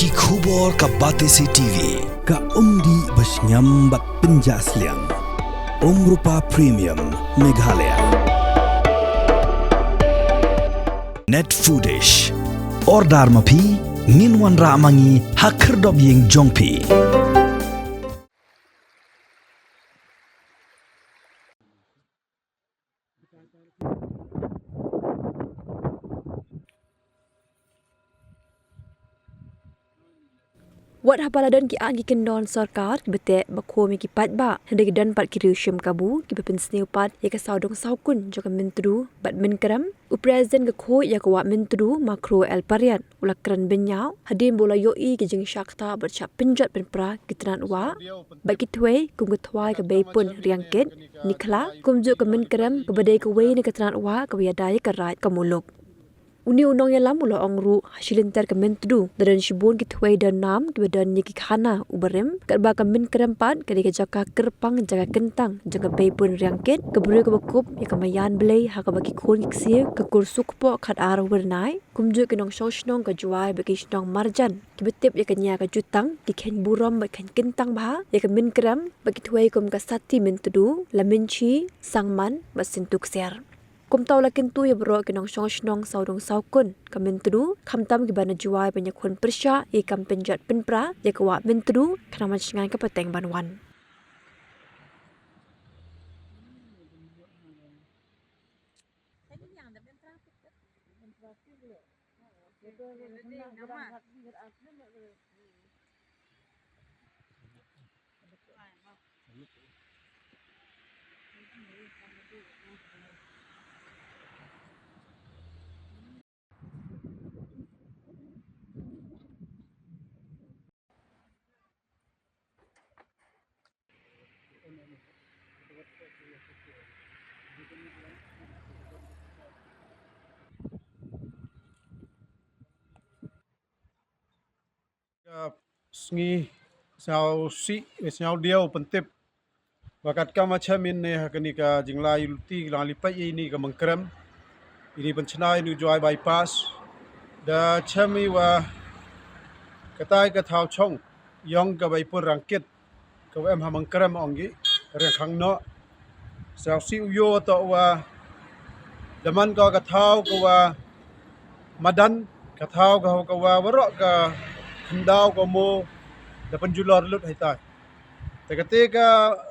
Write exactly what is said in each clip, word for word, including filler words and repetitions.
Ki khubor ka Batesi T V, ka umdih ba shngiam bad pynjah sliang. Umrupa Premium, Meghalaya. Net Foodish. Order ma phi, ngin wanrah ma ngi ha khyrdop ïing jong phi. Wat haba la don ki aiñ ki kyndon sorkar kiba teh ba khum ïa ki paidbah, hynrei ki don pat ki riew shim kabu kiba pynsniew pat ïa ka sawdong sawkun jong ka Myntdu bad Mynkhrem. U President ka Khuid ïa ka Wah Myntdu, Ma Khro L Pariat, u la kren bynñiaw hadien ba u la ïohi ki jingshah ktah bad shah pynjot pynpra ki tnat wah bad ki thwei kum ka Thwai ka Beipun Riangkit, Nikhla, kumjuh ka Mynkhrem kaba dei kawei na ka tnat wah kaba ïada ïa ka Raid ka Muluk. Une u nongïalam u la ong ruh, ha shi lynter ka Myntdu da don shibun ki thwei don nam kiba don ïa ki khana u barim, katba ka Mynkhrem pat ka dei ka jaka kyrpang, jaka kyntang jong ka Beipun Riangkit, ka briew kaba kup ïa ka maïan Blei ha kaba ki khun ki ksiew, ka kur Sukpoh Khatar Wyrnai, kumjuh ki nongshong shnong ka Jowai bad ki shnong marjan kiba tip ïa ka nia ka jutang ki kheiñ burom bad kheiñ kyntang bha ïa ka Mynkhrem bad ki thwei kum ka Sati Myntdu, Laminchi, Sangman bad Syntu Ksiar. Kumta u la kyntu ïa baroh ki nongshong shnong sawdong sawkun ka Myntdu, khamtam kiba na Jowai ban ïakhun pyrshah ïa ka kam pynjot pynpra ïa ka Wah Myntdu khnang ban shngaiñ ka pateng ban wan. Ka sngi sngewsih, sngewdiaw pyntip. Ba katkam ba chem ïa ine ha kane ka jinglai luti, ka jinglai peit ïa ine ka Mynkhrem, ine pynchna ïa ine u Jowai bypass. Da chem ïa wa katai ka thaw chong ïong ka Beipun Riangkit, ka wa em ha Mynkhrem ong ki, riang khang noh. Sngewsih u ïoh toh wa da man ka, ka thaw ka wa madan, ka thaw ka, ka wa waroh ka khyndaw ka mo da pynjulor lut haitai. Te kate ka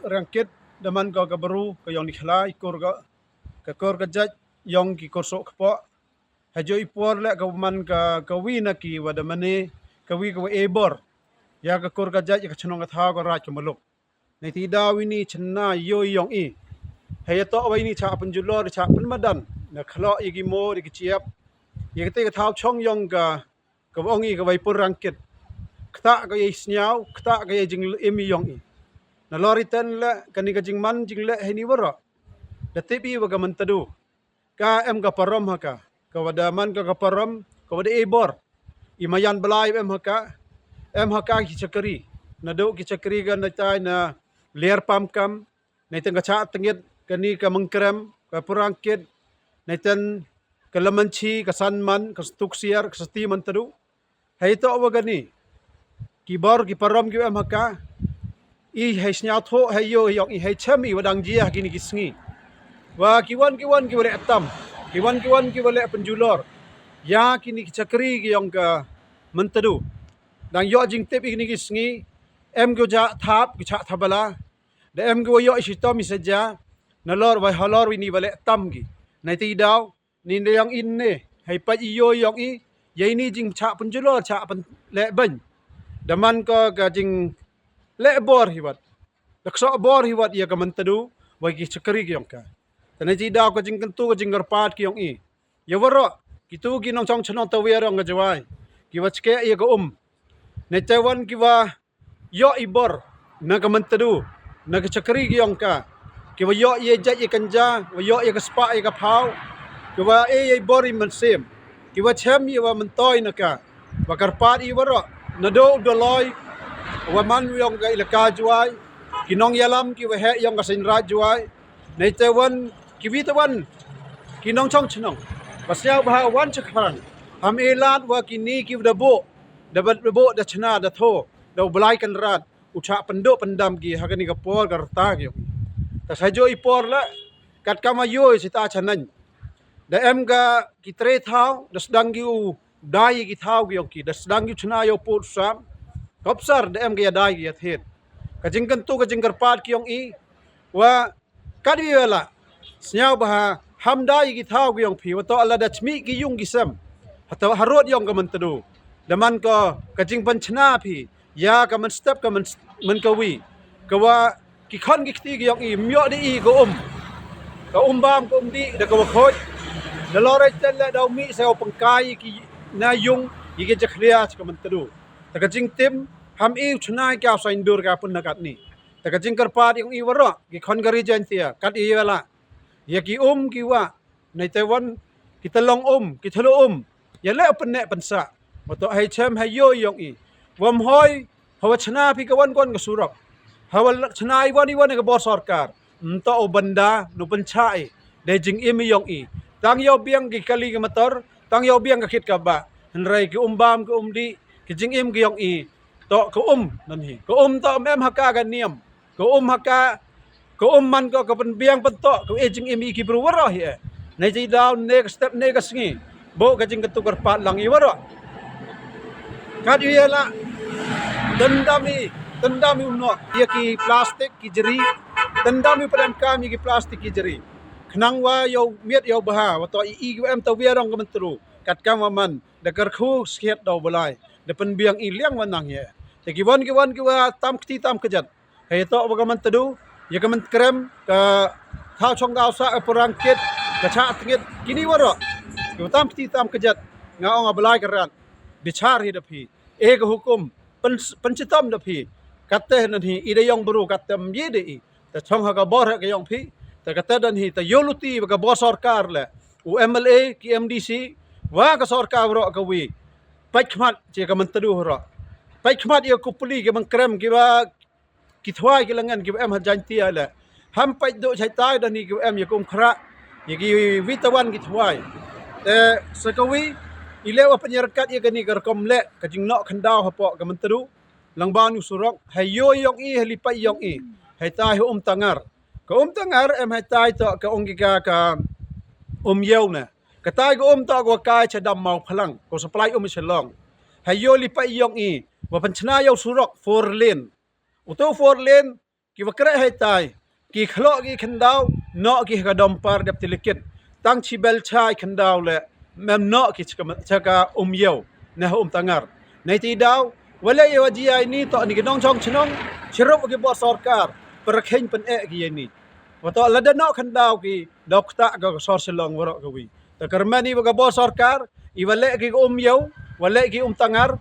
Riangkit da man ka, ka bru ka ïong Nikhla, i kur ka, ka kur ka jait ïong ki kur Sukpoh. Ha jong i por leh ka man ka, kawi na ki wa da mane, kawi ka wa e bor ïa ka kur ka jait, ïa ka chnong ka thaw ka Raid ka Muluk. Nai ti daw ine chynna ïoh ïong i. Hei ïa toh wa ine chah pynjulor, chah pynmadan, na khloh ïa ki mo da ki chiap. Ïa kate ka thaw chong ïong ka, ka wa ong i ka Beipun Riangkit, ktah ka ïa i sniaw, ktah ka ïa i jingim ïong i. Nalor iten leh kane ka jingman jingleh heini waroh, da tip i wa ka Myntdu ka em ka parom ha ka, ka wa da man ka, ka parom ka wa da e bor. I maïan Blai em ha ka, em ha ka ki chakri. Naduh ki chakri ka naitai na Liar Pamkam, naiten ka Chah Tngit, kane ka Mynkhrem, ka Pun Riangkit, naiten ka Laminchi, ka Sangman, ka Syntu Ksiar, ka Sati Myntdu. Hei toh wa kane ki bor ki parom ki wa em ha ka, i hei sniawthuh, hei ïoh ïong i, hei chem i wa dang jia ha kine ki sngi. Wa ki wan ki wan ki wa leh tam, ki wan ki wan ki wa leh pynjulor ïa kine ki chakri ki ïong ka Myntdu. Dang ïoh jingtip i kine ki sngi, em ki wa jah thap, ki chah thap bala, da em ki wa ïoh i shitom i saja, nalor wa halor wa ine wa leh tam ki. Nai ti daw ine ïong ine, hei peit i ïoh ïong i ïa ine jingchah pynjulor, chah pynleh beiñ. Da man ka, ka jingleh bor hi wat, da ksoh bor hi wat ïa ka Myntdu wa ki chakri ki ïong ka. Te nai ti daw ka jingkyntu, ka jingkyrpad ki ïong i ïa waroh kitu ki nongchong chnong tawiar ïong ka Jowai, ki wa chkeh ïa ka um, nai te wan ki wa ïoh i bor na ka Myntdu, na ka chakri ki ïong ka, ki wa ïoh ïa jait ïa kynja, wa ïoh ïa ka spah ïa ka phaw, ki wa e ïa i bor i mynsiem, ki wa chem ïa wa myntoi na ka. Wa kyrpad i waroh, naduh u Doloi wa man ïong ka ilaka Jowai, ki nongïalam ki wa heh ïong ka Seiñ Raij Jowai, nai te wan kiwi te wan ki nongchong chnong, wa sniaw bha wan shakhrang, ham e lad wa kine ki wa da buh da bad da bok da chna da tho da u Blai Kynrad u chah pynduh pyndam ki ha kani ka por ka rta ki. Ta sa jo i por la kat kama yo i sita chanan. Da em ka ki tre thaw da sdang ki u dai ki thaw ki ong ki da sdang ki u chna yo put sam. Kopsar da em ka ya dai ki ya thied. Ka jingkyntu ka jingkyrpad ki ong i wa kat wi wela sñiaw ba ha ham dai ki thaw ki ong phi wa to ala da chmi ki yung ki sem. Hato harot yong ka Myntdu da man ko ka jingpynchna phi ya ka mynstep ka myn mynkawi ka wa ki khon ki kti ki yong i myo di i ka um ka um bam ka um di da ka wa khoj da lore tel le da u mi sa u pengkai ki na yung i ki jakhlia ka Myntdu. Ta ka jingtim ham i u chna i ka u saindur ka pun na kat ni. Ta ka jingkyrpad yong i waro ki khon ka ri Jaintia kat i wala ya ki um ki wa nei te wan ki ta long um ki thlu um ya le u pynne pynsa. Wa to hai chem hai yo yong i wam hoi hawa chna phi ka wan kon ka surok hawa chna i wan i wan ka bor sorkar. Nto u banda nu pyncha i de jingim yong i tang yo biang ki kali ka motor tang yo biang ka khit ka ba. Hynrei ki um bam ki um di ki jingim ki yong i to ka um nan hi ka um to mem ha ka ka niam ka um ha ka ka um man ko ka pynbiang pyntok ka e jingim i ki bru waro hi e. Nei ji daw ne ka step ne ka sngi bo ka jingkyntu kyrpad lang i waro. Kat yu ya la tendam i tendam i unok ya ki plastik ki jeri tendam i pynam kam i ki plastik ki jeri. Khnang wa yo miet yo bha wa to i i em ta wi rong ka Myntdu kat kam wa man da kyrkhu skiet daw belai da pynbiang i liang wa nang ye. Te ki wan ki wan ki wa tam kti tam kjat. Hei to wa ka Myntdu ya ka Myntkrem ka thaw chong daw sa ka purang kit ka cha tngit kini waro. Ki wa tam kti tam kjat nga ong a belai ka ran bichar hi da phi e ka hukum pyn pynchitom da phi. Katte nan hi i da yong bru katte mye de i ta chong ha ka bor ha ka yong phi. Ta katte dan hi ta yo luti wa ka bor sorkar le u M L A ki M D C wa ka sorkar waro ka wi. Pait khmat che ka Myntdu waro pait khmat ya ku puli ki Myntkrem ki wa ki thwai ki langan ki wa em ha Jaintia le. Ham pait do chai tai dan hi ki wa em ya kum khra ya ki wi tawan ki thwai. Te sa ka wi i le wa pynyarat kat ya kani ka rukom le ka jingnok khandaw hapo ka Myntdu. Lang ba nu surok hai yo yong i hai li pait yong i hai tai ha um tangar. Ka um tangar em hai tai to ka ong ki ka ka um yau ne ka tai ka um to ka wa kai cha dam mau phalang ka supply um i Shillong. Hai yo li pait yong i wa pynchna yo surok four lane. U to four lane ki wa kre hai tai ki khlo ki khandaw no ki ka dom par dep tilikit tang chi bel chai khandaw le mem no ki cha ka um yau ne ha um tangar. Nei ti daw wa le ya wa ji ai ni to ni ki nong chong chnong chirup ki bor sorkar. Para kheng pyn e ki ye ni wa to la da no khandaw ki daw kta ka sor Shillong waro ka wi. Ta kyrmen i wa ka bor sorkar i wa le ki um yau wa le ki um tangar.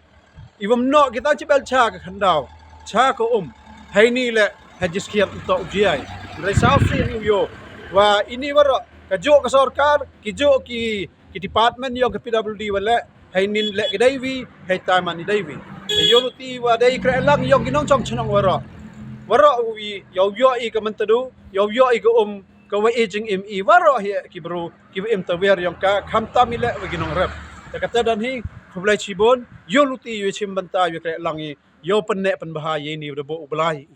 I wa mnoh ki tang chi bel cha ka khandaw cha ka um. Hai ni le ha jis khiat to u jiai. Rei sau si ni yo wa ini waro ka jo ka sorkar ki jo ki ki department yong ka P W D wa le hai nin le ki dai wi hai tai man i dai wi. Yo luti wa dai kre lang yong ki nong chong chnong waro waro wi yo yo i ka Myntdu yo yo i ka um ka wa e jingim i waro hi ki bru ki wa im ta wer yong ka kham tam i le wa ki nong rep. Ta kata dan hi khublai chibon yo luti yo chim banta yo kre lang i yo pynne pynbha ye ni da bo u Blai.